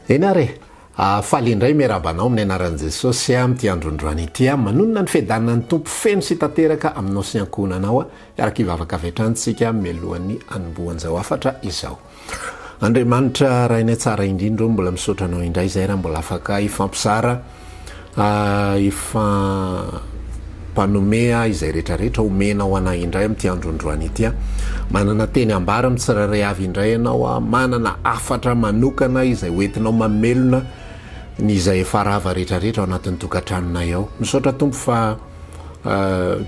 Eny ary e! Faly indray miarahaba anao amin'ny anaran'i Jesosy amin'ity andro androany ity. Manonona ny fiadanan'ny Tompo feno sy tanteraka aminao sy ny ankohonanao. Hiaraka hivavaka avy hatrany isika mialohan'ny hanombohan'izao hafatra izao. Andriamanitra Rainay tsara indrindra o, mbola misaotra anao indray izay raha mbola afaka hifampizara, hifampanome izay rehetra rehetra omenao anay indray amin'ity andro androany ity. Manana teny ambara amin'ny tsirairay avy indray ianao, manana hafatra manokana izay hoentinao mamelona ny izay efa rava rehetra rehetra ao anatin'ny tokantranonay ao. Misaotra Tompo fa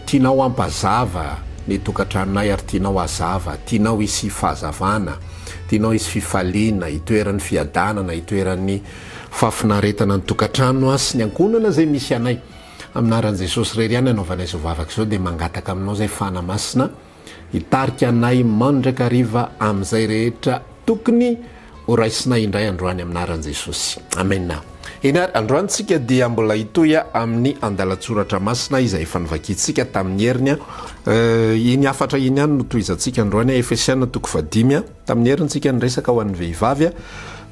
Tianao hampazava ny tokantranonay ary tianao hazava, tianao hisy fahazavana, tianao hisy fifaliana, hitoeran'ny fiadanana, hitoeran'ny fahafinaretana ny tokantrano sy ny ankohonana izay misy anay. Amin'ny anaran'i Jesosy irery ihany anaovanay izao vavaka izao dia mangataka aminao izay Fanahy Masina Hitarika anay mandrakariva amin'izay rehetra tokony ho raisinay indray androany amin'ny anaran'i Jesosy. Amena. Eny ary, androany tsika dia mbola hitohy amin'ny andalan-tsoratra masina izay efa novakintsika tamin'ny heriny. Iny hafatra iny ihany no tohizantsika androany, Efesiana toko fahadimy. Tamin'ny heriny tsika niresaka ho an'ny vehivavy.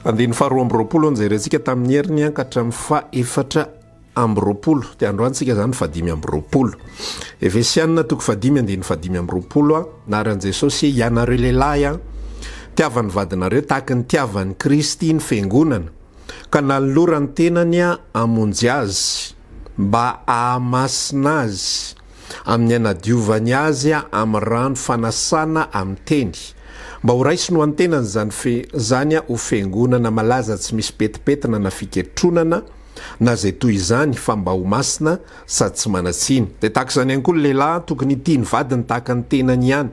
Andininy faharoa amby roapolo no jerentsika tamin'ny heriny ka hatramin'ny fahaefatra 25, dia androany tsika izany fahadimy 25. Efesiana toko fahadimy andininy fahadimy 25 a, Anaran'i Jesosy, Ianareo lehilahy a, tiava ny vadinareo tahaka ny tiavan'i Kristy ny fiangonana, ka nanolorany tenany hamonjy azy, mba hahamasina azy, amin'ny hanadiovany azy amin'ny rano fanasana amin'ny teny, mba ho raisiny ho an'ny tenany izany fe, izany ho fiangonana malaza tsy misy petipetina na fiketronana, na izay toy izany, fa mba ho masina sady tsy manan-tsiny. Dia tahaka izany ihany koa ny lehilahy, tokony hitia ny vadiny tahaka ny tenany ihany.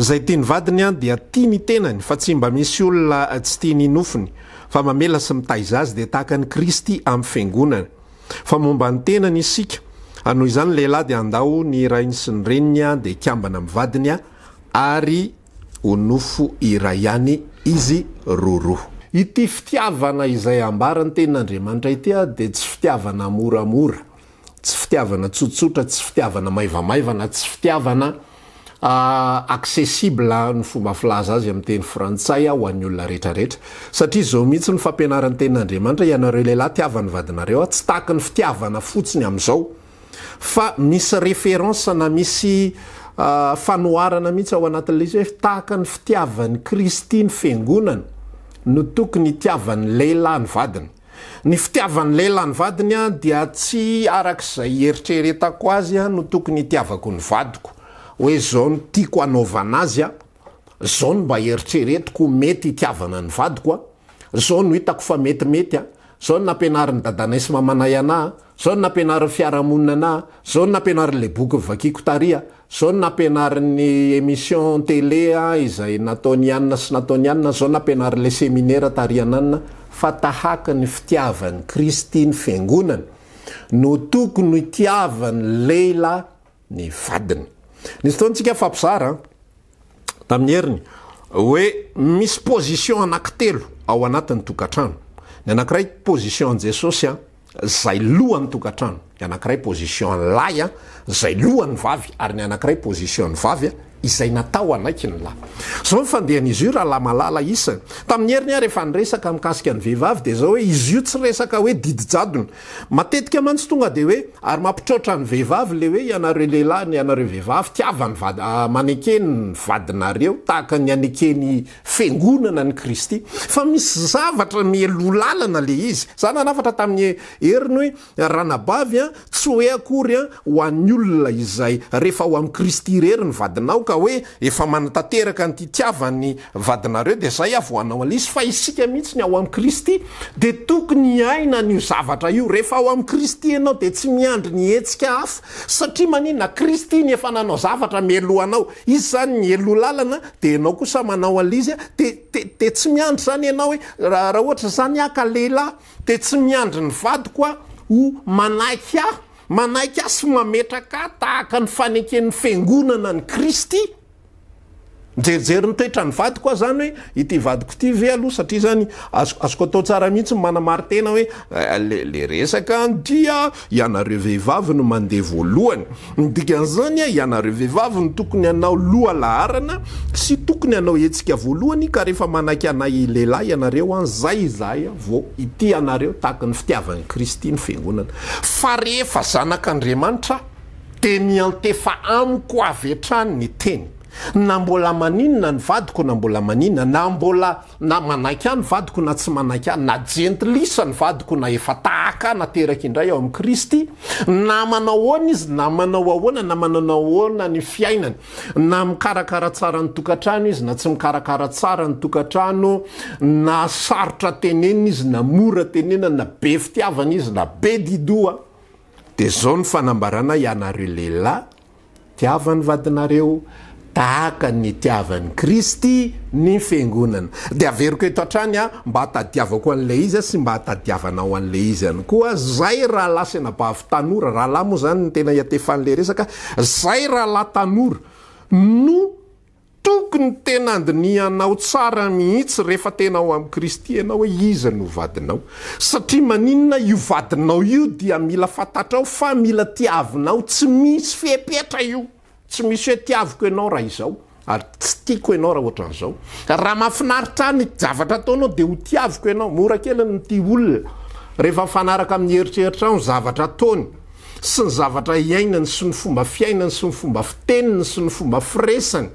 Izay tia ny vadiny dia tia ny tenany, fa tsy mba misy olona tsy tia ny nofony, fa mamela sy mitaiza azy, dia tahaka an'i Kristy amin'ny fiangonana. Fa momba ny tenany isika, ary noho izany ny lehilahy dia handao ny rainy sy ny reniny, dia hikambana amin'ny vadiny, ary ho nofo iray ihany izy roroa. Ity fitiavana izay ambaran'ny Tenin'Andriamanitra ity dia tsy fitiavana moramora, tsy fitiavana tsotsotra, tsy fitiavana maivamaivana, tsy fitiavana accessible ny fomba filaza azy amin'ny teny frantsay ho an'ny olona rehetrarehetra. Satria izao mihitsy ny fampianaran'ny Tenin'Andriamanitra, ianareo lehilahy tiava ny vadinareo, tsy tahaky ny fitiavana fotsiny amin'izao, Fa misy référence na misy fanoharana mihitsy ao anatin'ilay izy hoe tahaka ny fitiavan'i Kristy ny fiangonana no tokony hitiavan'ny lehilahy ny vadiny. Ny fitiavan'ny lehilahy ny vadiny dia tsy araka izay ieritreretako azy no tokony hitiavako ny vadiko, hoe izao no tiako hanaovana azy, izao no mba eritreretiko mety hitiavana ny vadiko, izao no hitako fa metimety, izao no nampianarin'ny dadanay sy mamanay anah, Zao no nampianarin'ny fiarahamonina anah, zao no nampianarin'ilay boky novakiako tary a, zao no nampianarin'ny émission télé a izay nataon'i anona sy nataon'i anona, zao no nampianarin'ilay séminaire tary ananona, fa tahaka ny fitiavan'i Kristy ny fiangonana no tokony hitiavan'ny lehilahy ny vadiny. Nisy fotoana tsika nifampizara an, tamin'ny heriny, hoe misy position anankitelo ao anatin'ny tokantrano. Ny anankiray position an'i Jesosy an, zay lohan'ny tokantrano, ny anankiray position an'ny lahy an, zay lohan'ny vavy, ary ny anankiray position ny vavy an, izay natao hanaiky ny lahy. Zao ny fandehan'izy io rahalahy malala isany. Tamin'ny heriny aho rehefa niresaka mikasika ny vehivavy dia zao hoe izy io tsy resaka hoe didy jadona. Matetika mantsy tonga dia hoe ary mampitroatra ny vehivavy le hoe ianareo lehilahy ny ianareo vehivavy tiava ny vady maneke ny vadinareo tahaka ny anekeny fiangonana an'i Kristy. Fa misy zavatra mialoha lalana le izy. Za nanafatra tamin'ny heriny hoe ranabavy a, tsy hoe akory a ho an'ny olona izay rehefa ao amin'i Kristy irery ny vadinao ka hoe efa manatanteraka an'ity tiavan'ny vadinareo dia zay aho vao hanao an'ilay izy fa isika mihitsy ny ao amin'i Kristy dia tokony hiaina an'io zavatra io. Rehefa ao amin'i Kristy ianao dia tsy miandry ny hetsika hafa satria maninona? Kristy ny efa nanao zavatra mialoha anao. Izy izany mialoha lalana dia ianao kosa manao an'ilay izy dia dia dia tsy miandry izany ianao hoe raha ohatra izany aho ka lehilahy dia tsy miandry ny vadiko aho ho manaiky ahy, manaiky ahy sy mametraka ahy tahaka ny faneken'ny fiangonana an'i Kristy. Mijerijery ny toetran'ny vadiko aho zany hoe ity vadiko ity ve aloha satria zany azoko atao tsara mihitsy ny manamari-tena hoe le le resaka dia ianareo vehivavy no mandeha voalohany. Ny dikan'izany ianareo vehivavy no tokony hanao loha laharana sy tokony hanao hetsika voalohany ka rehefa manaiky anay lehilahy ianareo an zay izahay vao hitia anareo tahaka ny fitiavan'i Kristy ny fiangonana. Fa rehefa zanak'Andriamanitra aho dia miantefa amiko avy hatrany ny teny. Na mbola maninona ny vadiko na mbola maninona, na mbola na manaiky ahy ny vadiko na tsy manaiky ahy, na jentilisa ny vadiko na efa tahaka ahy nateraka indray ao amin'i Kristy, na manao ahoana izy na manao ahoana na manana ahoana ny fiainany, na mikarakara tsara ny tokantrano izy na tsy mikarakara tsara ny tokantrano, na sarotra tenenina izy na mora tenenina, na be fitiavana izy na be di-doha, dia izao ny fanambarana ianareo lehilahy, Tiava ny vadinareo tahaka ny nitiavan'i Kristy ny Fiangonana. Dia averiko eto hatrany aho mba hatadiavako an'ilay izy sy mba hatadiavanao an'ilay izy ihany koa, zay rahalahy sy anabavy tanora, rahalahy moa izany no tena iantefan'ilay resaka, zay rahalahy tanora no Tokony tena andinihanao tsara mihitsy rehefa tena ao amin'i Kristy ianao hoe iza no vadinao. Satria maninona io vadinao io dia mila fantatrao fa mila tiavinao, tsy misy fepetra io, tsy misy hoe tiaviko ianao raha izao ary tsy tiako ianao raha ohatran'izao. Raha mahafinaritra ahy ny zavatra ataonao dia ho tiaviko ianao. Mora kely ny mitia olona rehefa mifanaraka amin'ny eritreritrao ny zavatra ataony. sy ny zavatra iainany sy ny fomba fiainany sy ny fomba fiteniny sy ny fomba firesany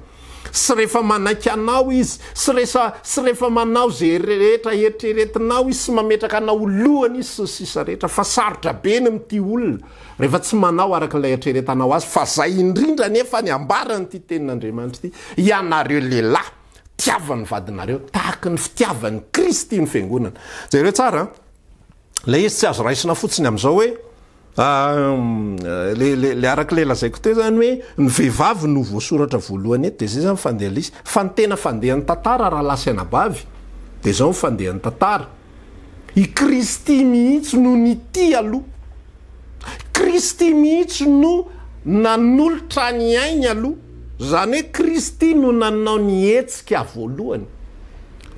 sy rehefa manaiky anao izy sy resa sy rehefa manao ze rehetra eritreretinao izy sy mametraka anao ho lohany izy sy ny sisa rehetra fa sarotra be ny mitia olona rehefa tsy manao araka ilay eritreretanao azy fa zay indrindra anefa ny ambaran'ity tenin'Andriamanitra ity ianareo lehilahy tiava ny vadinareo tahaky ny fitiavan'i Kristy ny fiangonana jereo tsara an Ilay izy tsy azo raisina fotsiny amin'izao hoe le le le araka ilay lazaiko teo zany hoe ny vehivavy no voasoratra voalohany eto de zay zany fandeha izy fa ny tena fandehan'ny tantara rahalahy sy anabavy de zao ny fandehan'ny tantara i Kristy mihitsy no nitia aloha Kristy mihitsy no nanolotra ny ainy aloha zany hoe Kristy no nanao ny hetsika voalohany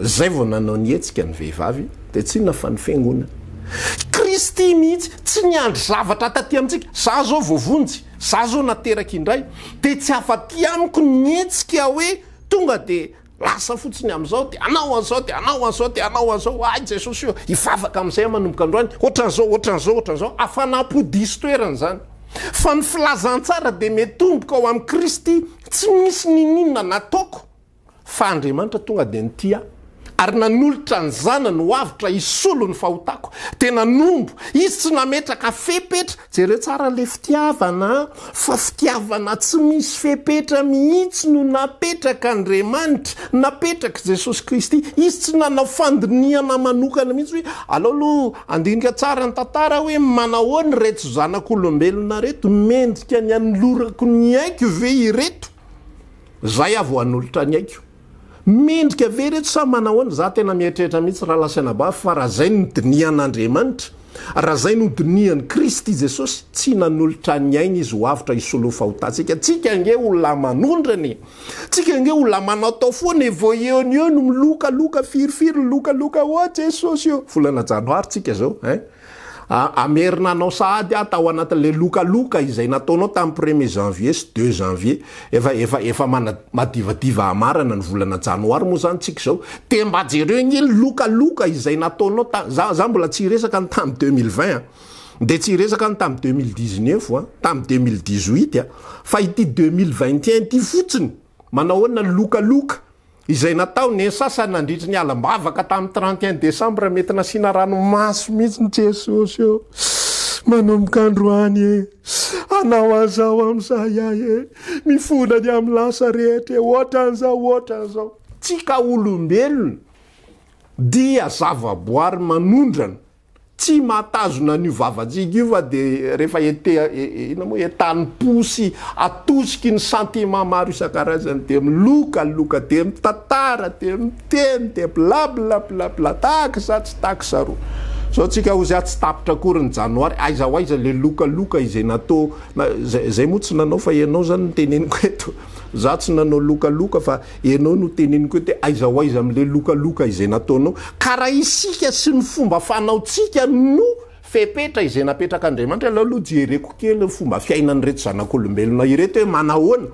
Zay vao nanao ny hetsika ny vehivavy dia tsy inona fa ny fiangonana. Kristy mihitsy tsy niandry zavatra taty amintsika, za zao voavonjy, za zao nateraka indray, dia tsy afa-ty amiko ny hetsika hoe tonga dia lasa fotsiny amin'izao dia hanao an'izao dia hanao an'izao dia hanao an'izao, hay Jesosy o, hivavaka amin'izay aho manomboka androany, ohatran'izao, ohatran'izao, ohatran'izao, hafanam-po diso toerana izany. Fa ny filazantsara dia mitomboka ao amin'i Kristy, tsy misy niniana nataoko. Fa Andriamanitra tonga dia nitia ahy, ary nanolotra ny Zanany ho avotra hisolo ny fahotako. Dia nanombo Izy tsy nametraka fepetra. Jereo tsara ilay fitiavana an! Fa fitiavana tsy misy fepetra mihitsy no napetrak'Andriamanitra, napetrak'i Jesosy Kristy. Izy tsy nanao fandinihana manokana mihitsy hoe, aleo aloha handinika tsara ny tantara hoe manahoana ireto zanak'olombelona ireto, mendrika ny hanolorako ny aiko ve ireto? Zay aho vao hanolotra ny aiko. Mendrika ve reto sa manahoana? Za tena mieritreritra mihitsy rahalahy sy anabavy fa raha zay no dinihan'Andriamanitra, raha zay no dinihan'i Kristy Jesosy, tsy nanolotra ny ainy Izy ho avotra hisolo ny fahotantsika. Tsika ange olona manondrana e! Tsika ange olona manaotao foana e! Vao eo no eo no milokaloka firifiry ny lokaloka, oh Jesosy ô! Volana janoary tsika zao hein! Hamerina anao sahady aho tao anatin'ilay lokaloka izay nataonao tamin'ny premier janvier sy deux janvier. Efa efa efa mana madivadiva hamarana ny volana janoary moa izany tsika izao. Dia mba jereo ange ny lokaloka izay nataonao ta za za mbola tsy hiresaka ny tamin'ny 2020 an. Dia tsy hiresaka ny tamin'ny 2019 an, tamin'ny 2018 an, fa ity 2021 ity fotsiny. Manao ahoana ny lokaloka Izay natao ny sasany nandritry ny alim-bavaka tamin'ny 31 desambra mety nasiana ranomaso mihitsy ny Jesosy ô! Manomboka androany e! Hanao an'izao amin'izay aho e! Mifona ny amin'ny lasa rehetra e! Ohatran'izao, ohatran'izao. Tsika olombelona dia zavaboary manondrana. Tsy mahatazona an'io vavantsika io fa de rehefa ete inona moa entanim-po sy atosiky ny sentiment maro isan-karazany de milokaloka de mitantara de miteny de blablabla tahaka za tsy tahaka zaroa. Zao tsika ozy ah tsy tapitra akory ny janoary aiza ho aiza le lokaloka izay natao na zay zay moa tsy nanao fa ianao zany no teneniko eto. Za tsy nanao lokaloka fa enao no teneniko eto hoe aiza ho aiza amle lokaloka izay nataonao. Ka raha isika sy ny fomba fanaontsika no fepetra izay napetrak'Andriamanitra, aleo aloha jereko kely ny fomba fiainan'ireto zanak'olombelona ireto hoe manahoana,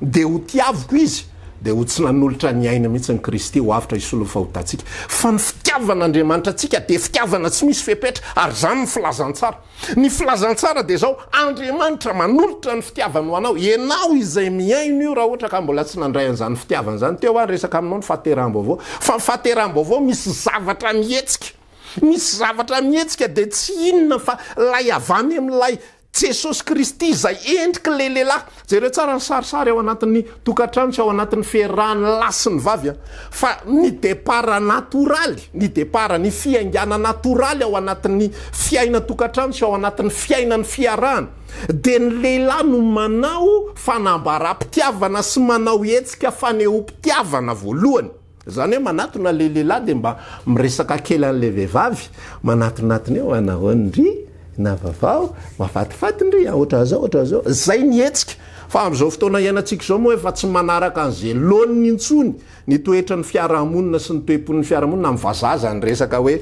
dia ho tiaviko izy, dia ho tsy nanolotra ny ainy mihitsy ny Kristy ho avotra hisolo ny fahotantsika. Fa ny fitiavan'Andriamanitra antsika dia fitiavana tsy misy fepetra, ary izany ny filazantsara. Ny filazantsara dia izao, Andriamanitra manolotra ny fitiavany ho anao, ianao izay mihaino io raha ohatra ka mbola tsy nandray an'izany fitiavana izany, teo aho niresaka aminao ny fahateraham-baovao, fa ny fahateraham-baovao misy zavatra mihetsika, misy zavatra mihetsika dia tsy inona fa ilay avy any amin'ilay Jesosy Kristy izay endriky ilay lehilahy. Jereo tsara ny sarisary ao anatin'ny tokantrano sy ao anatin'ny fiarahan'ny lahy sy ny vavy an! Fa ny départ natoraly, ny départ, ny fiaingàna natoraly ao anatin'ny fiainan-tokantrano sy ao anatin'ny fiainan'ny fiarahana dia ny lehilahy no manao fanambaram-pitiavana sy manao hetsika fanehoam-pitiavana voalohany. Izany hoe manatona ilay lehilahy dia mba miresaka kely an'ilay vehivavy, manatonatona eo, anahoana ndry, na vavao, mahafatifaty ndry, ohatran'izao, ohatran'izao. Izay ny hetsika. Fa amin'izao fotoana iainantsika izao moa efa tsy manaraka an'izay laoniny intsony ny toetran'ny fiarahamonina sy ny toe-pon'ny fiarahamonina, amin'ny vazaha izany resaka hoe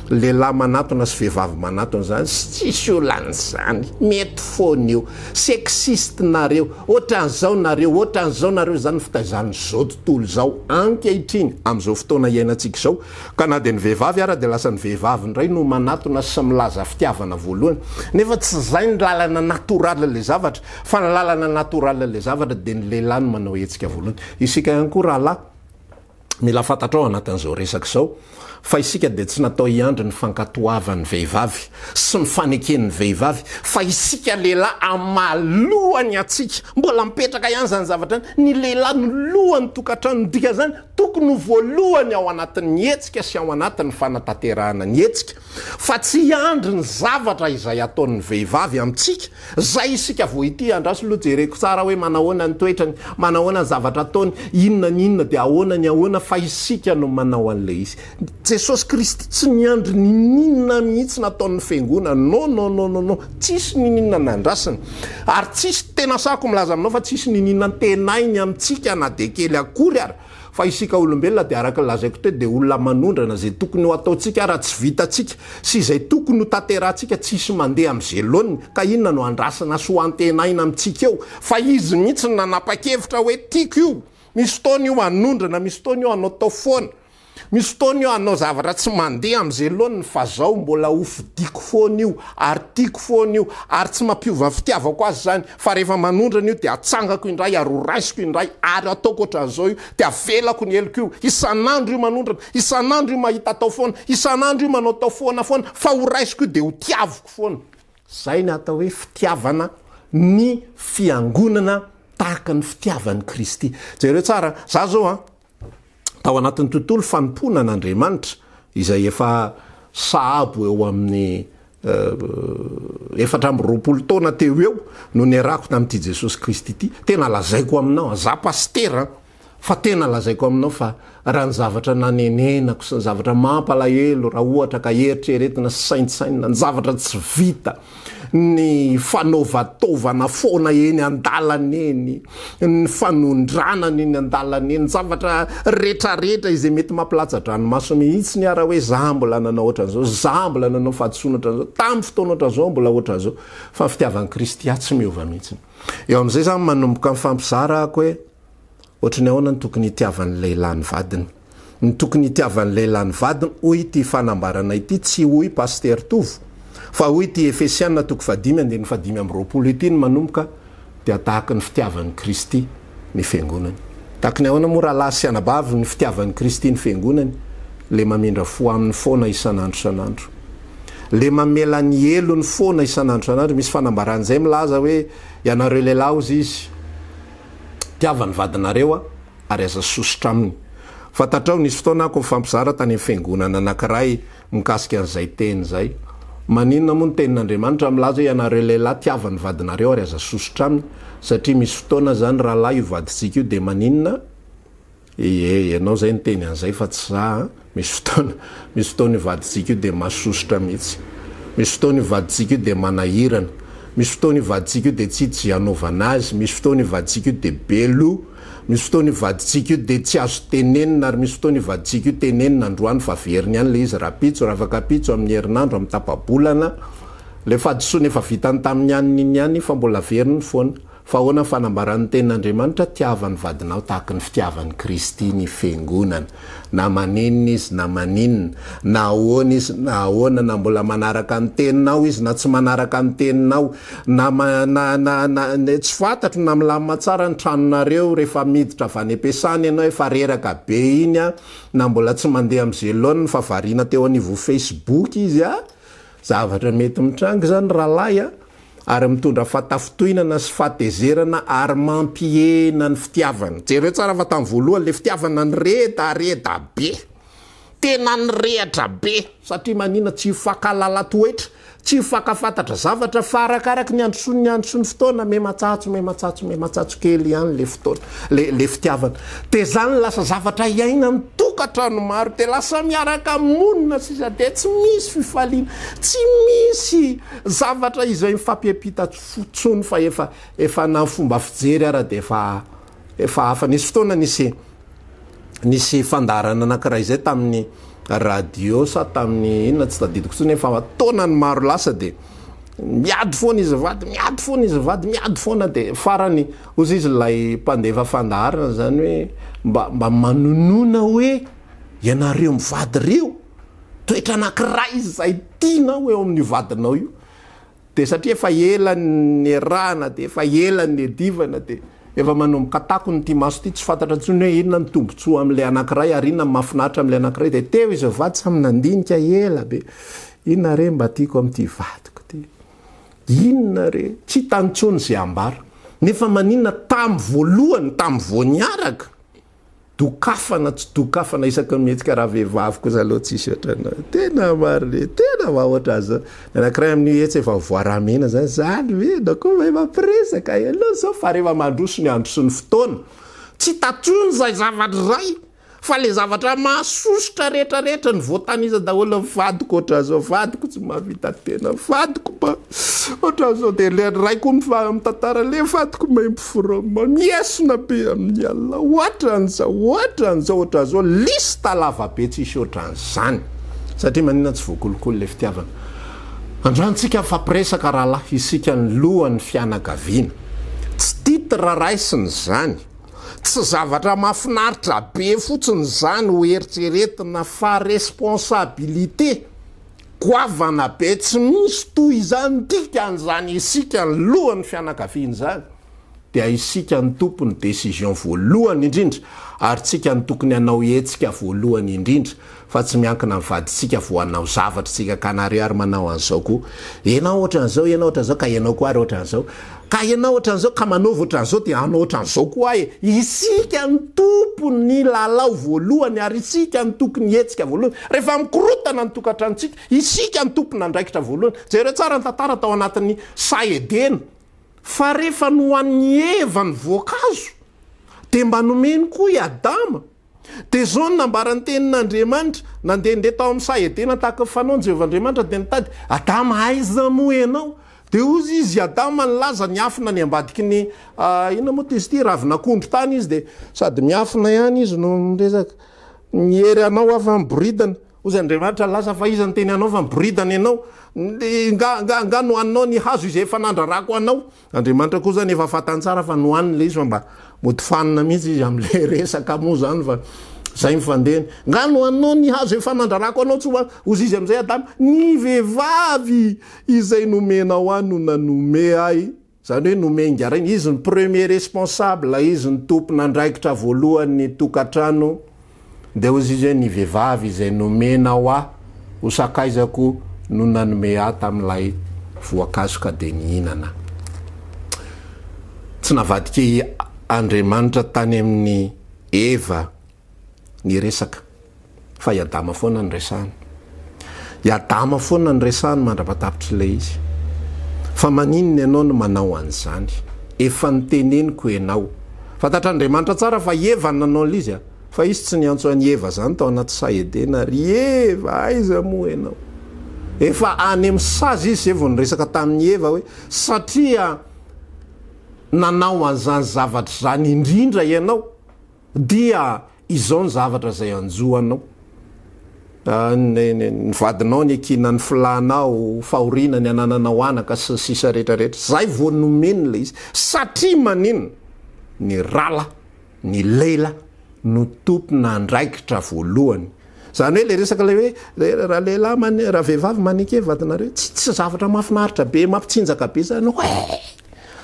lehilahy manatona sy vehivavy manatona izany, tsisy olana izany, mety foana io, sexiste nareo, ohatran'izao nareo, ohatran'izao nareo, izany ny fitaizan'izao tontolo izao ankehitriny, amin'izao fotoana iainantsika izao, ka na dia ny vehivavy ara dia lasa ny vehivavy indray no manatona sy milaza fitiavana voalohany, nefa tsy izay ny lalana natoraly ilay zavatra, fa ny lalana natoraly ilay zavatra dia ny lehilahy no manao hetsika voalohany. Isika ihany koa rahalahy, Mila fantatrao anatin'izao resaka izao fa isika dia tsy natao hiandry ny fankatoavan'ny vehivavy sy ny faneken'ny vehivavy fa isika lehilahy amin'ny maha lohany antsika, mbola mipetraka ihany izany zavatra izany, ny lehilahy no lohan'ny tokantrano, ny dikan'izany tokony ho voalohany ao anatin'ny hetsika sy ao anatin'ny fanatanterahana ny hetsika fa tsy hiandry ny zavatra izay ataon'ny vehivavy amintsika Zay isika vao ity, andraso aloha jereko tsara hoe manahoana ny toetrany, manahoana ny zavatra ataony, inona ny inona dia ahoana ny ahoana fa isika no manao an'ilay izy. Jesosy Kristy tsy niandry niniana mihitsy nataon'ny fiangonana, non non non non non, tsisy niniana nandrasany. Ary tsisy, tena sahako milaza aminao fa tsisy niniana antenainy amintsika na dia kely akory ara. Fa isika olombelona dia araka ny lazaiko teo dia olona manondrana izay tokony ho ataontsika raha tsy vitantsika sy izay tokony ho tanterahantsika tsisy mandeha amin'izay laoniny ka inona no andrasana sy ho antenaina amintsika eo fa izy mihitsy no nanapa-kevitra hoe tiako io misy fotoana io hanondrana misy fotoana io hanaotao foana Misy fotoana io hanao zavatra tsy mandeha amin'izay laoniny fa zao mbola ho fidiko foana io ary tiako foana io ary tsy mampiova ny fitiavako azy izany fa rehefa manondrana io dia atsangako indray ary ho raisiko indray ary ataoko ohatran'izao io dia avelako ny heloko io isan'andro io manondrana isan'andro io mahita atao foana isan'andro io manao atao foana foana fa ho raisiko io dia ho tiaviko foana. Izay ny atao hoe fitiavana ny fiangonana tahaka ny fitiavan'i Kristy. Jereo tsara, za zao an, tao anatin'ny tontolo fanompoana an'Andriamanitra izay efa sahabo eo amin'ny 24 taona teo eo no niarahako tamin'ity Jesosy Kristy ity. Tena lazaiko aminao, za pasitera fa tena lazaiko aminao fa raha ny zavatra nanenenako sy ny zavatra mampalahelo raha ohatra ka eritreretina sy saintsainina ny zavatra tsy vita ny fanaovataovana foana eny an-dalana eny, ny fanondranana eny an-dalana eny, ny zavatra retraretra izay mety mampilatsa-dranomaso mihitsy ny ara hoe za mbola nanao ohatran'izao, za mbola nanao fahadisoana ohatran'izao, tamin'ny fotoana ohatran'izao mbola ohatran'izao, fa ny fitiavan'i Kristy ahy tsy miova mihitsy. Eo amin'izay zany manomboka mifampizara ako hoe Ohatry ny ahoana no tokony hitiavan'ny lehilahy ny vadiny? Ny tokony hitiavan'ny lehilahy ny vadiny, hoy ity fanambarana ity, tsy hoy Pasitera Tovo, fa hoy ity Efesiana toko fahadimy andininy fahadimy amby 20 ity ny manomboka dia tahaky ny fitiavan'i Kristy ny fiangonany. Tahaky ny ahoana moa rahalahy sy anabavy ny fitiavan'i Kristy ny fiangonany? Le mamindra fo aminy foana isan'andro isan'andro. Le mamela ny helony foana isan'andro isan'andro. Misy fanambarana izay milaza hoe ianareo lehilahy hozy izy, Tiava ny vadinareo a, ary aza sosotra aminy. Fantatrao, nisy fotoana ako nifampizara tany amin'ny fiangonana anankiray mikasika an'izay teny izay. Maninona moa ny tenin'Andriamanitra milaza hoe ianareo lehilahy tiava ny vadinareo ary aza sosotra aminy, satria misy fotoana izany rahalahy io vadintsika io dia maninona? Ie, ianao izay niteny an'izay fa tsy za an! Misy fotoana, misy fotoana io vadintsika io dia masosotra mihitsy. Misy fotoana io vadintsika io dia manahirana. Misy fotoana io vadintsika io dia tsy hita izay hanaovana azy. Misy fotoana io vadintsika io dia be loha. Misy fotoana io vadintsika io dia tsy azo tenenina ary misy fotoana io vadintsika io tenenina androany fa averiny ihany ilay izy rahampitso, rahafakampitso, amin'ny herinandro, amin'ny tapa-bolana. Ilay fahadisoana efa vitany tamin'ny aniny iny ihany fa mbola averiny foana. Fa ahoana ny fanambaran'ny Tenin'Andriamanitra? Tiava ny vadinao tahaky ny fitiavan'i Kristy ny Fiangonana. Na maninona izy na maninona, na ahoana izy na ahoana, na mbola manaraka ny teninao izy na tsy manaraka ny teninao, na na na na tsy fantatro na milamina tsara ny tranonareo rehefa miditra avy any am-piasana ianao efa reraka be iny an, na mbola tsy mandeha amin'izay laoniny fa variana teo anivon'ny Facebook izy an, zavatra mety mitranga izany rahalahy an. ary mitondra fahatafintohinana sy fahatezerana ary mampihena ny fitiavana. Jereo tsara fa tamin'ny voalohany ilay fitiavana niredareda be. Tena nirehatra be. Satria manina? Tsy hifankahalala toetra, tsy hifankafantatra zavatra fa arakaraky ny androsoan'ny andro sy ny fotoana, miha-matsatso, miha-matsatso, miha-matsatso kely ihany ilay fotoana, ilay ilay fitiavana. Dia izany lasa zavatra iainan'ny tokantrano maro, dia lasa miaraka monina sisa, dia tsy misy fifaliana, tsy misy Zavatra izay mifampiampita fotsony fa efa efa na fomba fijery ara dia efa efa hafa. Nisy fotoana nisy nisy fandaharana anankiray izay tamin'ny radio sa tamin'ny inona tsy tadidiko intsony efa taonany maro lasa dia miady foana izy vady, miady foana izy vady, miady foana dia farany hozy izy ilay mpandefa fandaharana zany hoe mba mba manonona hoe ianareo mivady ireo Toetra anankiray izay tianao eo amin'io vadinao io, dia satria efa ela niarahana, dia efa ela niadivana, dia efa manomboka takona ity maso ity, tsy fantatra intsony hoe inona ny tombontsoa amin'ilay anankiray ary inona ny mahafinaritra amin'ilay anankiray, dia teo izy mivady samy nandinika ela be, inona re mba tiako amin'ity vadiko ity, inona re, tsy hitany intsony izay ambara, nefa maninona tamin'ny voalohany, tamin'ny vao niaraka, Dokafana tsy dokafana isaky ny mihetsika ravehivavy kosa aloha tsisy ohatranao. Tena marina e, tena mba ohatran'izao. Ny anankiray amin'io hetsy efa voaramena zany, zany ve ianao koa mahay mampiresaka ianao zao fa rehefa mandroso ny andro sy ny fotoana, tsy hita intsony izay zavatra izay. Fa le zavatra mahasosotra rehetra rehetra ny voatanisa daholo ny vadiko ohatran'izao, vadiko tsy mahavita tena, vadiko mba ohatran'izao dia le ray koa mitantara le vadiko mahay miforum, miesona be amin'ny alina, ohatran'izao, ohatran'izao, ohatran'izao, liste lava be tsisy ohatran'izany. Satria maninona tsy voakolokolo le fitiavana. Androany tsika mifampiresaka rahalahy, isika ny lohan'ny fianakaviana. Tsy titre raisina izany. Tsy zavatra mahafinaritra be fotsiny izany ho eritreretina fa responsabilité goavana be tsy misy toy izany dikan'izany isika ny lohan'ny fianakaviana izany dia isika no tompon'ny décision voalohany indrindra ary tsika no tokony hanao hetsika voalohany indrindra fa tsy miankina amin'ny vadintsika vao hanao zavatra isika ka nareo ary manao an'izao koa enao ohatran'izao enao ohatran'izao ka enao koa ary ohatran'izao ka enao ohatran'izao ka manaova ohatran'izao dia hanao ohatran'izao koa aho e isika no tompon'ny lalao voalohany ary isika no tokony hihetsika voalohany rehefa mikorotana ny tokantranontsika isika no tompon'andraikitra voalohany jereo tsara ny tantara tao anatin'ny saha Edena fa rehefa nohanin'i Eva ny voankazo dia mba nomeny koa i Adama Dia izao no nambaran'ny tenin'Andriamanitra, Nandehandeha tao amin'ny saha Edena tahaka ny fanaony Jehovah Andriamanitra, dia nitady, Adama, aiza moa ianao? Dia hozy izy, Adama nilaza, niafina any ambadiky ny, inona moa izy ity, ravin'akondro tany izy, dia sady miafina ihany izy no miresaka, Miery anao aho fa miboridana. Hozy Andriamanitra nilaza, Fa iza niteny anao fa miboridana ianao? Nga, nga, nga nohaninao ny hazo izay efa nandrarako anao? Andriamanitra koa zany efa fantany tsara fa nohaniny le izy fa mba mody fanina mihitsy izy amle resaka moa zany fa zay ny fandehany. Nga nohaninao ny hazo efa nandrarako anao tsy hohanina. Hozy izy amizay Adama, ny vehivavy izay nomenao ahy no nanome ahy, zany hoe nomengaraina, izy ny premier responsable, izy ny tompon'andraikitra voalohany ny tokantrano, Dia hozy izy hoe, Ny vehivavy izay nomenao ahy ho sakaizako no nanome ahy tamin'ilay voankazo ka dia nihinana. Tsy navadik'i Andriamanitra tany amin'i Eva ny resaka, fa i Adama foana no resahany. I Adama foana no resahany mandra-pahatapitr'ilay izy. Fa maninona ianao no manao an'izany? Efa noteneniko ianao. Fantatr'Andriamanitra tsara fa i Eva no nanao an'ilay izy. Fa izy tsy niantso an'i Eva zany tao anaty saha Edena, ry Eva aiza moa ianao? Efa any amin'ny sazy izy zay vao niresaka tamin'i Eva hoe satria nanao an'izany zavatra izany indrindra ianao. dia izao ny zavatra izay hanjo anao. Ny ny vadinao ny ekina ny filanao, fahoriana ny anananao anaka sy ny sisa rehetra rehetra. Zay vao nomeny ilay izy. Satria maninona? Ny rala, ny lela no tompon'andraikitra voalohany. Zany hoe le resaka ilay hoe raha lehilahy mane- raha vehivavy maneke vadinareo, tsy tsy zavatra mahafinaritra be, mampitsinjaka be zany hoe.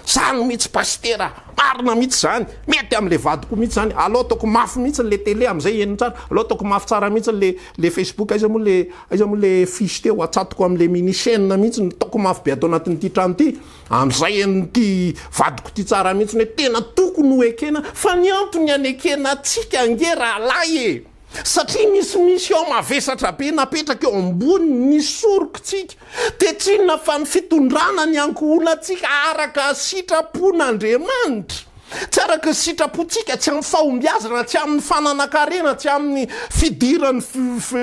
Zany mitsy pasitera, marina mitsy zany, mety amle vadiko mitsy zany, aleo ataoko mafy mitsy le télé amzay henony tsara, aleo ataoko mafy tsara mitsy le le facebook, aiza moa le aiza moa le fiche teo, atsatoko amle mini chaine mitsy, ataoko mafy be ato anatin'ity trano ity, amzay henon'ity vadiko ty tsara mitsy hoe tena tokony ho ekena, fa ny antony anekena antsika ange rahalahy e! Satria misy mission mavesatra be napetraka eo ambony ny sorokitsika, dia tsy inona fa ny fitondrana ny ankohonantsika araka sitrapon'Andriamanitra. Tsy araka ny sitrapontsika, tsy amin'ny fahombiazana, tsy amin'ny fananan-karena, tsy amin'ny fidiran'ny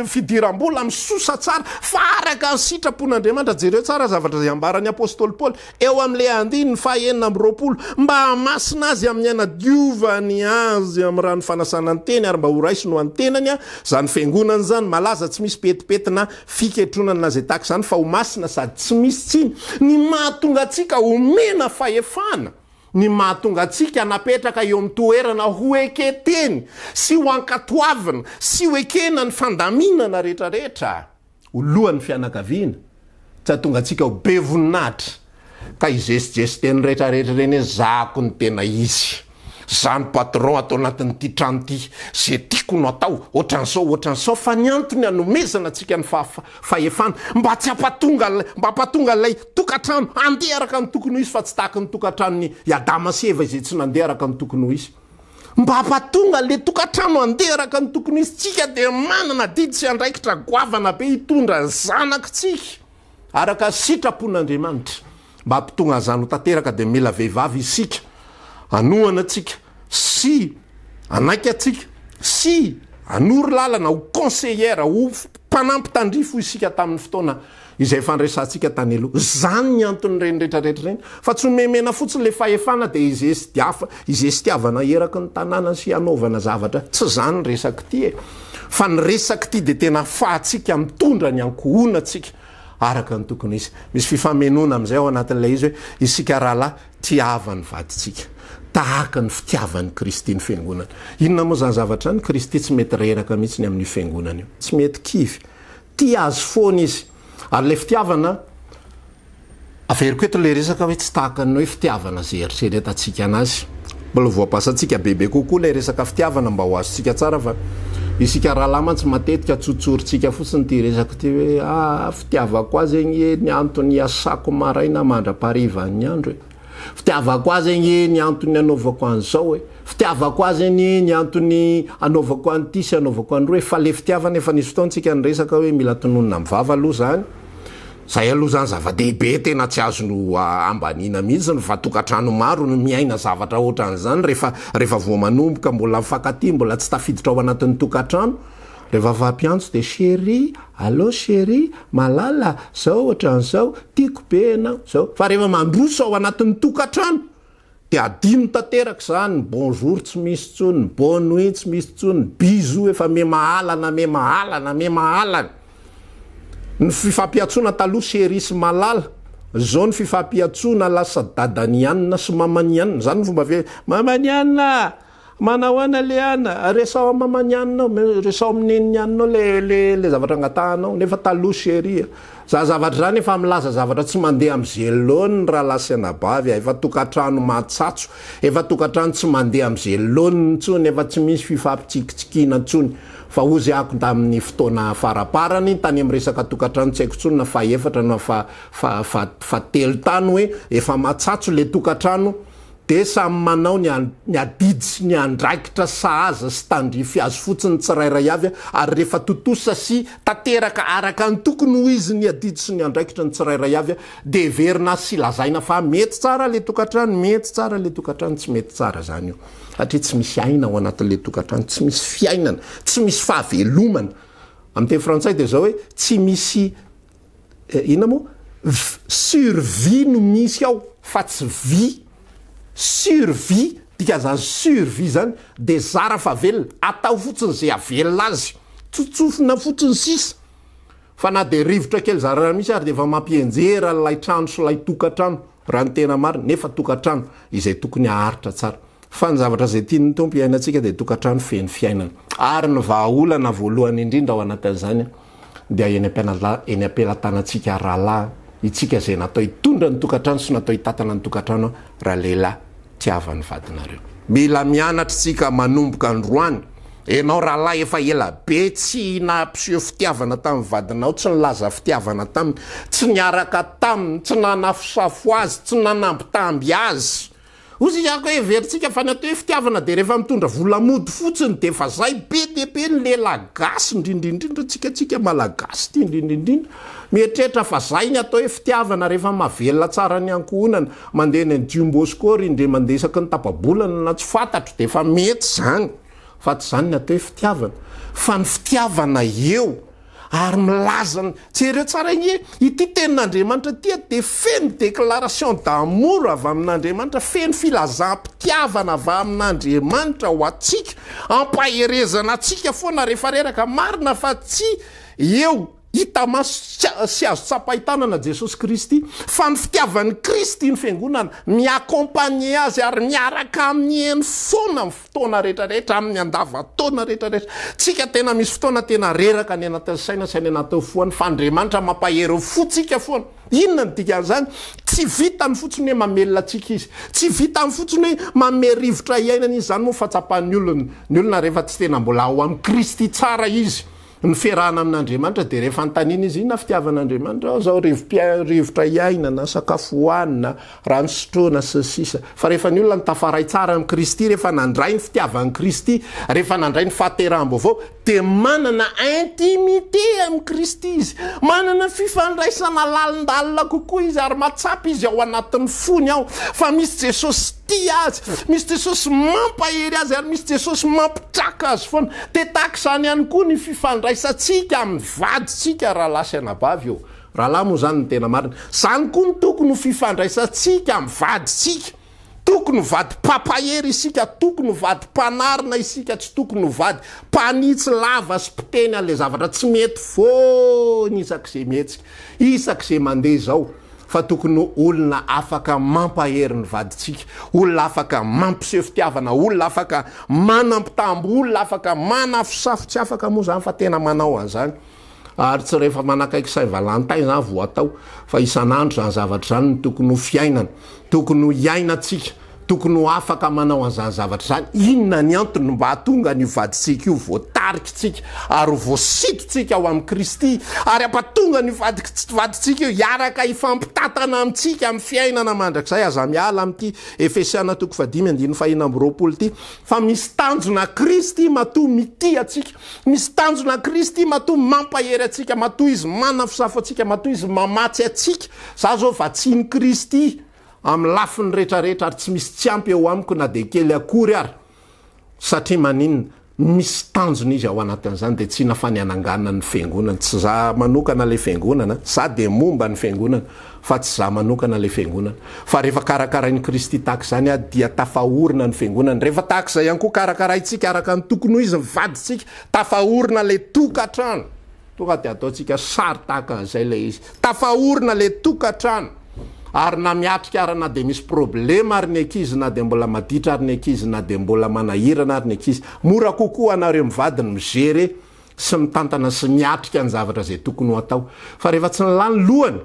fidiram-bola misosa tsara, fa araka ny sitrapon'Andriamanitra. Jereo tsara zavatra izay ambaran'ny apostoly Paoly. Eo amin'ilay andininy faha-26, mba hahamasina azy amin'ny hanadiovany azy amin'ny rano fanasana ny teny ary mba horaisiny ho an'ny tenany izany fiangonana izany, malaza tsy misy pentipentina na fiketronana na izay tahaka izany fa ho masina sady tsy misy tsiny. Ny mahatonga antsika homena fahefana, ny mahatonga antsika napetraka eo amin'ny toerana ho eken-teny sy ho ankatoavina sy ho ekena ny fandaminana rehetrarehetra. ho lohan'ny fianakaviana, tsy hahatonga antsika ho be voninahitra ka hizesizesy teny rehetrarehetra ireny hoe zahako ny tena izy, za no patron ato anatin'ity trano ity, ze tiako no atao, ohatran'izao, ohatran'izao, fa ny antony hanomezana antsika ny fahefana mba tsy hampatonga, mba hampatonga ilay tokantrano handeha araka ny tokony ho izy fa tsy tahaky ny tokantranon'i Adama sy Eva izay tsy nandeha araka ny tokony ho izy. Mba hampatonga le tokantrano handeha araka ny tokony hisy, tsika dia manana adidy sy andraikitra goavana be hitondra ny zanakitsika araka ny sitrapon'Andriamanitra. Mba hampitonga an'izany ho tanteraka dia mila vehivavy isika hanohana antsika sy hanaiky antsika sy hanoro lalana ho conseillère, ho mpanampy tandrify hoy isika tamin'ny fotoana Izay efa niresahantsika tany aloha. Izany ny anton'ireny rehetra rehetra ireny. Fa tsy omemena fotsiny ilay fahefana dia izestiafa, izestiavana eraky ny tanàna sy hanaovana zavatra. Tsy izany ny resak'ity e. Fa ny resak'ity dia tena afahantsika mitondra ny ankohonantsika araka ny tokony ho izy. Misy fifamenoana amin'izay ao anatin'ilay izy hoe isika rahalahy tiava ny vadintsika tahaka ny fitiavan'i Kristy ny fiangonana. Inona moa izany zavatra izany? Kristy tsy mety reraka mihitsy ny amin'io fiangonana io. Tsy mety kivy. Tia azy foana izy. Ary ilay fitiavana, averiko eto ilay resaka hoe tsy tahaka ny hoe fitiavana izay eritreretantsika anazy. Mbola voabasantsika bebe kokoa ilay resaka fitiavana mba ho azontsika tsara fa isika rahalahy mantsy matetika tsotsorintsika fotsiny ity resaka ity hoe ah fitiavako azy anie ny antony iasako maraina mandra-paharivan'ny andro e. Fitiavako azy anie ny antony anaovako an'izao e. Fitiavako azy anie ny antony anaovako an'ity sy anaovako an'ireo e. Fa le fitiavana efa nisy fotoana tsika niresaka hoe mila tononina amin'ny vava aloha zany. Zay aloha zany zava-dehibe tena tsy azo ambaniana mihitsy fa tokantrano maro no miaina zavatra ohatran'izany rehefa rehefa vao manomboka mbola mifankatia mbola tsy tafiditra ao anatin'ny tokantrano. Rehefa mifampiantso dia chérie, allô chérie, malala, zao ohatran'izao, tiako be ianao, zao. Fa rehefa mandroso ao anatin'ny tokantrano dia adino tanteraka izany, ny bonjour tsy misy intsony, ny bonne nuit tsy misy intsony, ny bisous efa mihamahalana, mihamahalana, mihamahalana. Ny fifampiantsoana taloha chérie sy malala, zao ny fifampiantsoana lasa dadan'i Anna sy maman'i Anna, zany ny fomba fi, maman'i Anna! Manahoana le ana? Resaho am mamany anona ao, resaho am neniny anona ao le le le zavatra angatahanao, nefa taloha chérie a! Za zavatra zany efa milaza zavatra tsy mandeha am ze laoniny rahalahy sy anabavy a! Efa tokantrano matsatso, efa tokantrano tsy mandeha am ze laoniny intsony, efa tsy misy fifampitsikitsikiana intsony, fa hozy ako tamin'ny fotoana faraparany tany am resaka tokantrano tsy haiko intsony na faha efatra na faha faha fahatelo tany hoe efa matsatso le tokantrano, Dia samy manao ny ny adidy sy ny andraikitra sahaza sy tandrify azy fotsiny ny tsirairay avy ary rehefa tontosa sy tanteraka araka ny tokony ho izy ny adidy sy ny andraikitra ny tsirairay avy dia heverina sy lazaina fa mety tsara le tokantrano, mety tsara le tokantrano, tsy mety tsara zany io satria tsy misy aina ao anatin'le tokantrano, tsy misy fiainana, tsy misy fahavelomana. Amin'ny teny frantsay dia zao hoe tsy misy Inona moa? Survie no misy ao fa tsy vie. Survie. Dikan'izany survie zany de zara fa velona, atao fotsiny ze havelona azy, tsotsofina fotsiny sisa. Fa na dia rivotra kely zara raha misy ary dia efa mampienjera ilay trano sy ilay tokantrano raha ny tena marina, nefa tokantrano izay tokony haharitra tsara. Fa ny zavatra izay tian'ny Tompo hiainantsika dia tokantrano feno fiainana. Ary ny vahaolana voalohany indrindra ao anatin'izany dia eny eny am-pelatanantsika rahalahy, itsika izay natao hitondra ny tokantrano sy natao hitantana ny tokantrano ralehilahy. Tiava ny vadinareo. Mila mianatra isika manomboka androany. Enao rahalahy efa ela be tsy nampiseho fitiavana tamin'ny vadinao, tsy nilaza fitiavana taminy, tsy niaraka taminy, tsy nanafosafo azy, tsy nanambitamby azy. Hoy izy ako hoe heverintsika fa ny atao hoe fitiavana dia rehefa mitondra vola mody fotsiny dia efa zay. Be dia be ny lehilahy gasy indrindra indrindra tsika tsika malagasy ity indrindra indrindra mieritreritra fa zay ny atao hoe fitiavana rehefa mahavelona tsara ny ankohonana. Mandeha any Jumbo Score indray mandeha isaky ny tapa-bolana na tsy fantatro dia efa mety izany fa tsy izany ny atao hoe fitiavana fa ny fitiavana eo ary milaza ny jereo tsara anie ity tenin'Andriamanitra ity dia feno déclaration d'amour avy amin'Andriamanitra feno filazam-pitiavana avy amin'Andriamanitra ho antsika ampaherezana antsika foana rehefa reraka marina fa tsy eo Hita maso sy azo tsapain-tanana Jesosy Kristy, fa ny fitiavan'i Kristy ny Fiangonana, mi-accompagner azy ary miaraka aminy eny foana amin'ny fotoana rehetra rehetra, amin'ny andavan-taona rehetra rehetra. Tsika tena misy fotoana tena reraka any anatin'ny saina sy any anatin'ny fo any, fa Andriamanitra mampahery ny fontsika foana. Inona no dikan'izany? Tsy vitany fotsiny hoe mamelona antsika Izy. Tsy vitany fotsiny hoe manome rivotra hiainana Izy. Izany moa fahatsapan'ny olona. Ny olona rehefa tsy tena mbola ao amin'i Kristy tsara izy, Ny fiarahana amin'Andriamanitra dia rehefa anontaniana izy, inona fitiavan'Andriamanitra? Ao izao rivo-pia- rivotra iainana, sakafo hohanina, rano sotroina, sy ny sisa. Fa rehefa ny olona no tafaray tsara amin'i Kristy, rehefa nandray ny fitiavan'i Kristy, rehefa nandray ny fahateraham-baovao, dia manana intimité amin'i Kristy izy. Manana fifandraisana lalindalina kokoa izy ary mahatsapa izy ao anatin'ny fony ao fa misy Jesosy tia azy, misy Jesosy mampahery azy ary misy Jesosy mampitraka azy foana. Dia tahaka izany ihany koa ny fifandraisantsika amin'ny vadintsika rahalahy sy anabavy ô. Rahalahy moa izany no tena marina. Izany koa no tokony ho fifandraisantsika amin'ny vadintsika. Tokony ho vady mpampahery isika, tokony ho vady mpanarina isika, tsy tokony ho vady mpanitsy lava sy mpiteny an'ilay zavatra tsy mety foana isak'izay mihetsika, isak'izay mandeha izao. Fa tokony ho olona afaka mampahery ny vadintsika, olona afaka mampiseho fitiavana, olona afaka manampitambo, olona afaka manafosafo, tsy afaka moa izany fa tena manao an'izany. Ary tsy rehefa manakaiky Saint Valentin izany vao atao, fa isan'andro izany zavatra izany no tokony ho fiainana, tokony ho iainantsika. Tokony ho afaka manao an'izany zavatra izany. Inona ny antony mba hahatonga an'io vadintsika io voatarikitsika ary ho voasitontsika ao amin'i Kristy ary hampatonga an'io vadintsika io hiaraka hifampitantana amintsika amin'ny fiainana mandrakizay? Aza miala amin'ity Efesiana toko fahadimy andininy fahena amby 20 ity fa misy tanjona Kristy matoa mitia antsika. Misy tanjona Kristy matoa mampahery antsika, matoa Izy manafosafo antsika, matoa Izy mamatsy antsika. Za zao vatsian'i Kristy. Amin'ny lafiny rehetra rehetra ary tsy misy tsy ampy eo amiko na dia kely akory ary satria maninona? Misy tanjona izy ao anatin'izany dia tsy inona fa ny hananganana ny fiangonana, tsy za manokana ilay fiangonana, za dia momba ny fiangonana fa tsy za manokana ilay fiangonana fa rehefa karakarain'i Kristy tahaka izany aho dia tafaorina ny fiangonana, rehefa tahaka izay ihany koa karakaraintsika araka ny tokony ho izy ny vadintsika, tafaorina ilay tokantrano. Tonga dia ataontsika sary tahaka an'izay ilay izy. Tafaorina ilay tokantrano. Ary na miatrika ary na dia misy problema ary ny ankizy na dia mbola maditra ary ny ankizy na dia mbola manahirana ary ny ankizy. Mora kokoa anareo mivady ny mi-gérer sy mitantana sy miatrika ny zavatra izay tokony ho atao. Fa rehefa tsy ny lahy ny lohany,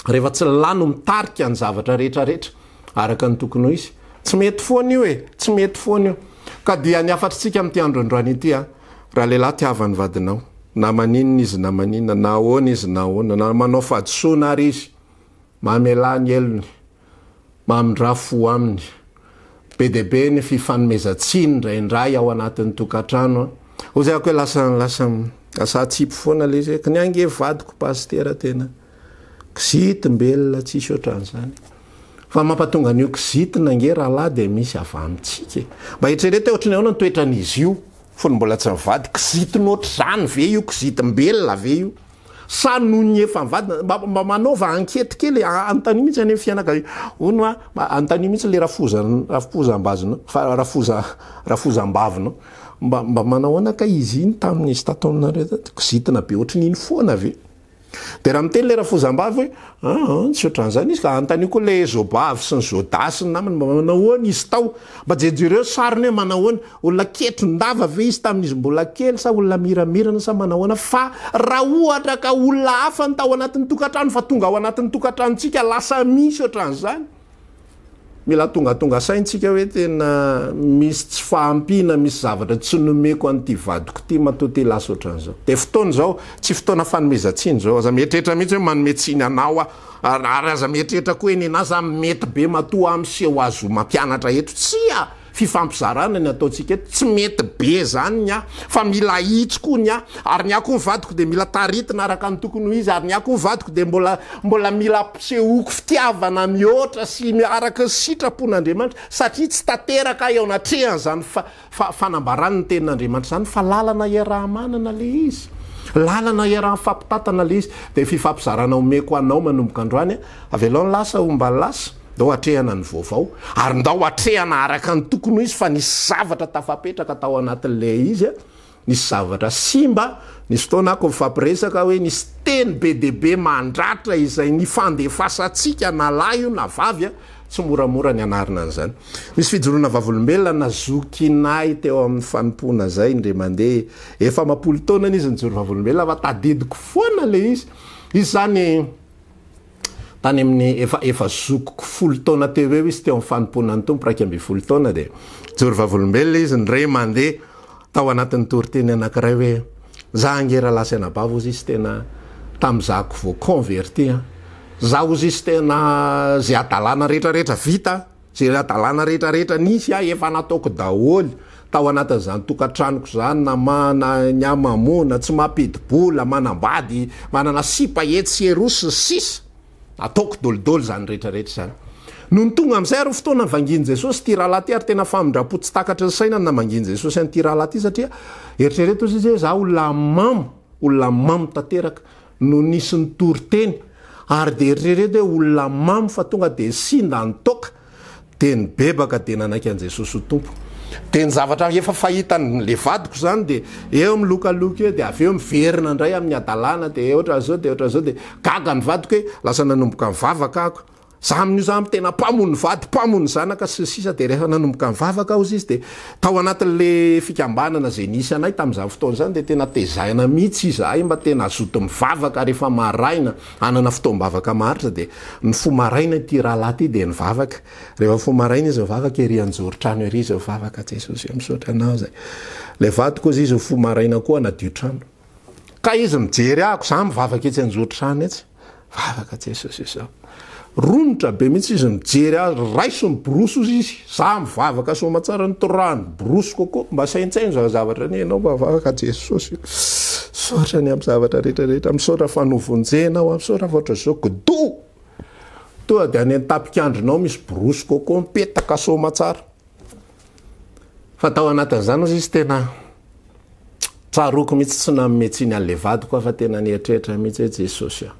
rehefa tsy ny lahy no mitarika ny zavatra rehetra rehetra araka ny tokony ho izy. Tsy mety foana io e! Tsy mety foana io. Ka dia ny hafatritsika amin'ity andro androany ity a, raha lehilahy tiava ny vadinao, na maninona izy na maninona, na ahoana izy na ahoana, na manao fahadisoana ary izy, mamelà ny helony, mamindrà fo aminy. Be dia be ny fifanomezan-tsiny indraindray ao anatin'ny tokantrano a. Hoy zay ako hoe lasa lasa lasa atsipy foana ilay izy hoe, k'ny ange vadiko pasitera tena. Kizitim-belona tsisy ohatran'izany. Fa mampatonga an'io kizitina ange rahalahy dia misy avy amintsika e. Mba eritrereto hoe ohatran'ny ahoana ny toetran'izy io fony mbola tsy nivady. Kizitina ohatr'izany ve io? Kizitim-belona ve io? Sa noho ny efa nivadina? Mba mba manaova enquete kely e, anontanio mihitsy any amin'ny fianakaviana. Hono hoa, mba anontanio mihitsy le rafozan rafozam-bazinao, fa rafoza rafozam-bavinao. Mba mba manao ahoana kay izy iny tamin'izy tato aminareo tato? Kizitina be ohatran'iny foana ve? Dia raha miteny ilay rafozam-bavy hoe, aa, tsy ohatran'izany izy ka, anontanio koa ilay zobavy sy ny zodahy sy ny namany, mba manao ahoana izy tao? Mba jejereo sariny hoe manao ahoana, olona ketron-dava ve izy tamin'izy mbola kely sa olona miramirana sa manao ahoana? Fa raha ohatra ka olona hafa ny tao anatin'ny tokantrano fa tonga ao anatin'ny tokantranontsika lasa misy ohatran'izany, Mila tongatonga saina tsika hoe tena misy tsy fahampiana, misy zavatra tsy nomeko an'ity vadiko ity matoa ty lasa ohatran'izao. Dia fotoana izao, tsy fotoana fanomezan-tsiny izao. Aza mieritreritra mihitsy hoe manome tsiny anao aho, ary aza mieritreritra koa hoe nenà za mety be matoa aho miseho azy ho mampianatra eto. Tsia! Fifampizarana ny ataontsika eto, tsy mety be zany ny ahy fa mila ahitsy koa ny ahy, ary ny ahy koa ny vadiko dia mila taritina araka ny tokony ho izy, ary ny ahy koa ny vadiko dia mbola mbola mila ampisehoako fitiavana mihoatra sy araka ny sitrapon'Andriamanitra satria tsy tanteraka aho eo anatrehan'izany fa fa fanambarany ny tenin'Andriamanitra izany fa lalana iaraha-manana le izy, lalana iaraha-mifampitantana le izy, dia fifampizarana omeko anao manomboka androany, avelao ny lasa homba ny lasa. Ndao atrehana ny vaovao ary ndao atrehana araka ny tokony ho izy fa nisy zavatra tafapetraka tao anatin'ilay izy, nisy zavatra simba, nisy fotoana ako nifampiresaka hoe nisy teny be dia be mandratra izay nifandefasantsika na lahy io na vavy, tsy moramora ny hanarina an'izany. Misy fijoroana vavolombelona na zokinay teo amin'ny fanompoana izay indray mandeha, efa amam-polo taonany izy nijoro vavolombelona fa tadidiko foana ilay izy, izy izany Tany amin'ny efa efa zokiko folo taona teo eo izy teo amin'ny fanompoana ny Tompo, 11 taona, dia nijoro vavolombelona izy indray mandeha tao anatin'ny toriteny anankiray hoe, Za ange rahalahy sy anabavy hozy izy tena tamin'izako vao converti an, za hozy izy tena ze hadalana rehetrarehetra vita, Ze hadalana rehetra rehetra nisy ahy efa nataoko daholo tao anatin'izany tokantranoko izany na ma na ny hamamoana, tsy mampidi-bola, manambady, manana sipa etsy sy eroa sy ny sisa Ataoko dolidoly izany rehetra rehetra izany. Nony tonga amin'izay ary ny fotoana nivangian'i Jesosy ity rahalahy ity ary tena famindram-po tsy takatry ny saina ny namangian'i Jesosy an'ity rahalahy ity satria eritrereto ozy izy hoe za olona mamo, olona mamo tanteraka no nisy nitory teny ary dia eritrereto hoe olona mamo fa tonga dia sinda ny toaka dia nibebaka dia nanaiky an'i Jesosy ho Tompo. Dia ny zavatra efa fahitan'ny le vadiko izany dia eo milokaloka eo dia avy eo miverina indray amin'ny hadalana dia ohatran'izao dia ohatran'izao dia gaga ny vadiko hoe lasa nanomboka nivavaka aho. Za amin'io za tena mpamono vady, mpamono zanaka sy ny sisa dia rehefa nanomboka nivavaka aho izy dia tao anatin'le fikambanana izay nisy anay tamin'izany fotoana izany dia tena tezaina mihitsy izahay mba tena hazoto mivavaka rehefa maraina, hanana fotoam-bavaka maharitra dia nifoha maraina ity rahalahy ity dia nivavaka, rehefa mifoha maraina izy mivavaka ery anjoron-trano ery izy mivavaka, Jesosy ô misaotra anao izay, ilay vadiko hozy izy mifoha maraina koa hanadio trano. Ka izy mijery ahy, ko za mivavaka etsy anjoron-trano etsy, vavaka Jesosy izao. Romotra be mihitsy izy mijery ahy, raiso ny borosy ozy izy, za mivavaka soamatsara ny torahany borosy kokoa, mba saintsaino zany zavatra anie ianao mba vavaka Jesosy io. Misaotra ny amin'ny zavatra rehetra rehetra, misaotra fa novonjena aho, misaotra fa ohatran'izao, kido! Tonga dia any an-tapikandrinao misy borosy coco mipetaka soamatsara. Fa tao anatin'izany ozy izy tena tsaroako mihitsy tsy nanome tsiny an'ilay vadiko aho fa tena nieritreritra mihitsy hoe Jesosy a!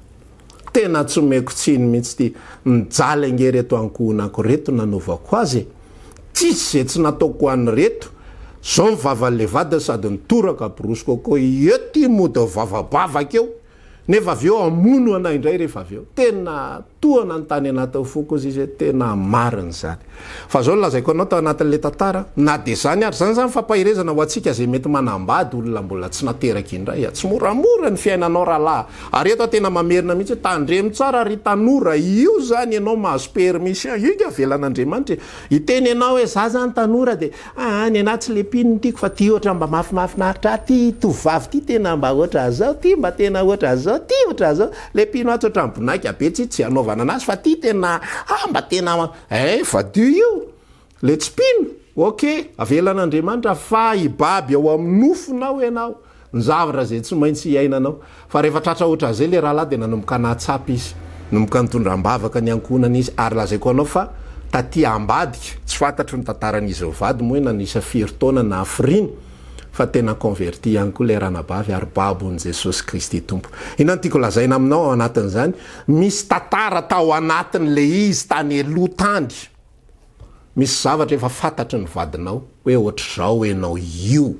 Tena tsy omeko tsiny mihitsy ity, mijaly ange ireto ankohonako ireto nanaovako azy e! Tsisy izay tsy nataoko ho an'ireto, izao ny vavan'ilay vadiny sady nitoraka borosy coco, eo ty mody mivavabavaka eo! Nefa avy eo hamono anay indray rehefa avy eo. Tena toa nanontany anatin'ny foko izy hoe tena marina izany. Fa izao no lazaiko anao tao anatin'ilay tantara, na dia izany ary, izany izany fampaherezana ho antsika izay mety manambady olona mbola tsy nateraka indray a. Tsy moramora ny fiainanao rahalahy. Ary eto aho tena mamerina mihitsy hoe tandremo tsara ry tanora, io izany ianao mahazo permission, io ingahy avelan'Andriamanitra e. Hiteny ianao hoe za zany tanora dia aa nenah tsy le mpino no tiako fa ty ohatra mba mahafimahafinaritra ahy ty tovovavy ty tena mba ohatran'izao ty mba tena ohatran'izao ty ohatran'izao le mpino atsy ohatran'ny bonaika be tsy tsy anaovana anazy fa ty tena ah mba tena eh vadio io le tsy mpino ok avelan'Andriamanitra fa hibaby ao amin'ny nofonao ianao Ny zavatra izay tsy maintsy iainanao. Fa rehefa tratra ohatran'izay ilay rahalahy dia nanomboka nahatsapa izy. Nanomboka nitondra am-bavaka ny ankohonany izy. Ary lazaiko anao fa taty ambadika, tsy fantatro ny tantaran'izy mivady moa hoe nanisa firy taona na hafiriana, Fa tena converti ihany koa ilay ranabavy ary babon'i Jesosy Kristy Tompo. Inona no tiako lazaina aminao ao anatin'izany? Misy tantara tao anatin'ilay izy tany aloha tany. Misy zavatra efa fantatry ny vadinao hoe ohatr'izao ianao io,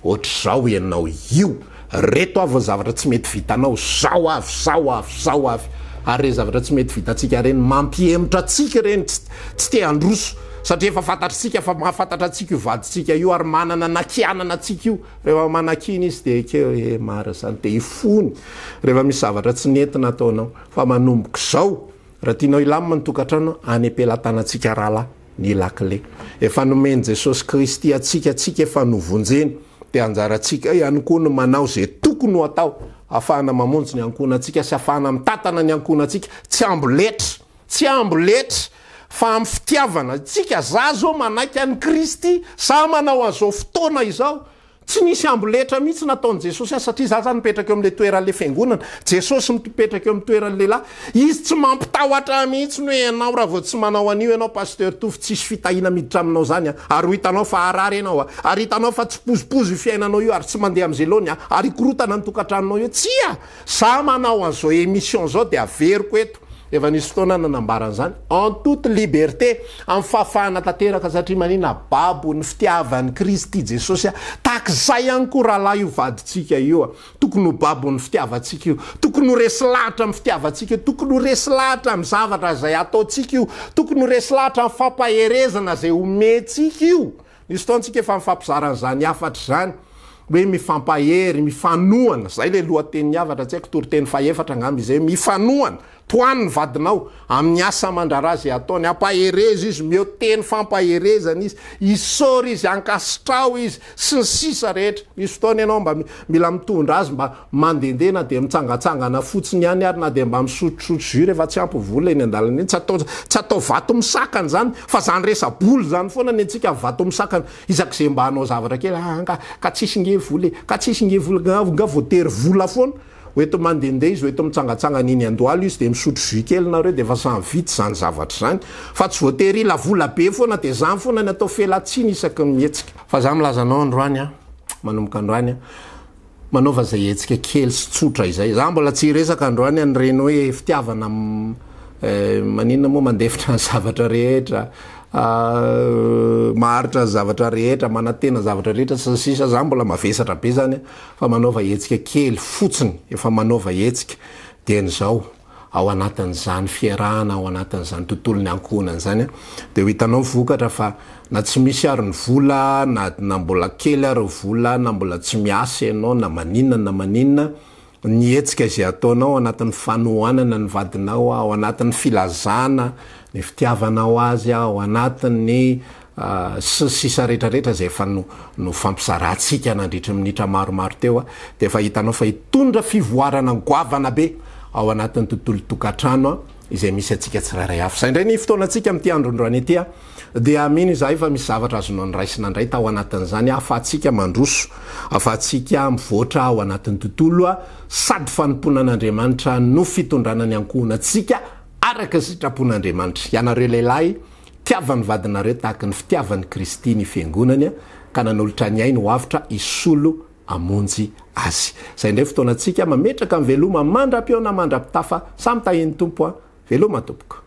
ohatr'izao ianao io, reto avy ny zavatra tsy mety vitanao, zao avy, zao avy, zao avy. Ary ireny zavatra tsy mety vitantsika ireny mampihemotra antsika ireny, tsy tsy te handroso satria efa fantatritsika fa mahafantatra antsika io vadintsika io ary manana nakianana antsika io. Rehefa manakiana izy dia ekeo hoe marina izany, dia ifony rehefa misy zavatra tsy nety nataonao. Fa manomboka izao, Raha tianao hilamina ny tokantrano, any am-pelatanantsika rahalahy ny lakile. Efa nomen'i Jesosy Kristy antsika, antsika efa novonjeny, dia anjarantsika ihany koa ny manao izay tokony ho atao ahafahana mamonjy ny ankohonantsika sy ahafahana mitantana ny ankohonantsika, tsy amboletra, tsy amboletra, fa amin'ny fitiavana. Isika, za zao manaiky an'i Kristy, za manao an'izao fotoana izao, Tsy nisy amboletra mihitsy nataon'i Jesosy azy satria za zany mipetraka eo amin'ilay toeran'ilay fiangonana. Jesosy mipetraka eo amin'ny toeran'ny lehilahy. Izy tsy mampitahotra ahy mihitsy ny hoe ianao raha vao tsy manao an'io ianao Pasteur Tovo tsisy fitahiana miditra aminao zany a! Ary ho hitanao fa harary ianao a! Ary hitanao fa tsy pozipozy io fiainanao io ary tsy mandeha amin'izay laony a! Ary hikorotana ny tokantranonao io. Tsia! Za manao an'izao émission zao dia averiko eto. Efa nisy fotoana nanambara an'izany en toute liberté, amin'ny fahafahana tanteraka satria maninona? Babo ny fitiavan'i Kristy Jesosy aho. Tahaka izay ihany koa rahalahy io vadintsika io a. Tokony ho babon'ny fitiavantsika io. Tokony ho resy lahatra amin'ny fitiavantsika io. Tokony ho resy lahatra amin'ny zavatra izay ataontsika io. Tokony ho resy lahatra amin'ny fampaherezana izay omentsika io. Nisy fotoana tsika efa nifampizara an'izany hafatra izany hoe mifampahery, mifanohana, zay le lohatenin'ny hafatra, tsy haiko toriteny fahefatra angamba izay hoe mifanohana, tohano ny vadinao amin'ny asa aman-draharaha izay ataony, ampaherezo izy, omeo teny fampaherezana izy, isaory izy, ankasitraho izy, sy ny sisa rehetra. Misy fotoana ianao mba mila mitondra azy mba mandehandeha na dia mitsangantsangana fotsiny ihany ary na dia mba misotrosotro jus rehefa tsy ampy vola eny an-dalana eny. Tsy atao tsy atao vato misakana izany fa izany resa-bola izany foana ny antsika vato misakana. Isak'izay mba hanao zavatra kely, ah nga ka tsisy nge vola e, ka tsisy nge vola, nga nga voatery vola foana. Hoento mandehandeha izy, hoento mitsangantsangana eny Andohalo izy dia misotro jus kely nareo dia efa samy vita izany zavatra izany. Fa tsy voatery hila vola be foana dia izany foana ny atao fialantsiny isaky ny mihetsika. Fa za milaza anao androany an, manomboka androany an, manaova izay hetsika kely sy tsotra izay. Za mbola tsy hiresaka androany an'ireny hoe fitiavana maninona moa mandefitra ny zavatra rehetra, maharitra ny zavatra rehetra, manantena zavatra rehetra sy ny sisa, za mbola mavesatra be zany an, fa manaova hetsika kely fotsiny, efa manaova hetsika dieny izao. ao anatin'izany fiarahana, ao anatin'izany tontolon'ny ankohonana izany dia ho hitanao ny vokatra fa na tsy misy ary ny vola, na na mbola kely ary ny vola, na mbola tsy miasa ianao, na maninona na maninona, ny hetsika izay ataonao ao anatin'ny fanohanana ny vadinao, ao anatin'ny filazana ny fitiavanao azy, ao anatin'ny sy ny sisa rehetra rehetra izay efa no nofampizarantsika nandritry ny minitra maromaro teo dia efa hitanao fa hitondra fivoarana goavana be ao anatin'ny tontolo tokantrano izay misy antsika tsirairay avy. Izay indray ny fotoanantsika amin'ity androndroany ity dia mino izahay fa misy zavatra azonao noraisina indray tao anatin'izany ahafahantsika mandroso, ahafahantsika mivoatra ao anatin'ny tontolo sady fanompoana an'Andriamanitra no fitondrana ny ankohonantsika araka ny sitrapon'Andriamanitra. Ianareo lehilahy Tiava ny vadinareo tahaka ny fitiavan'i Kristy ny Fiangonany ka nanolotra ny ainy ho avotra hisolo hamonjy azy. Izay indray fotoanantsika mametraka ny veloma mandra-pihaona mandra-pitafa samy tahian'ny Tompo a! Veloma tompoko.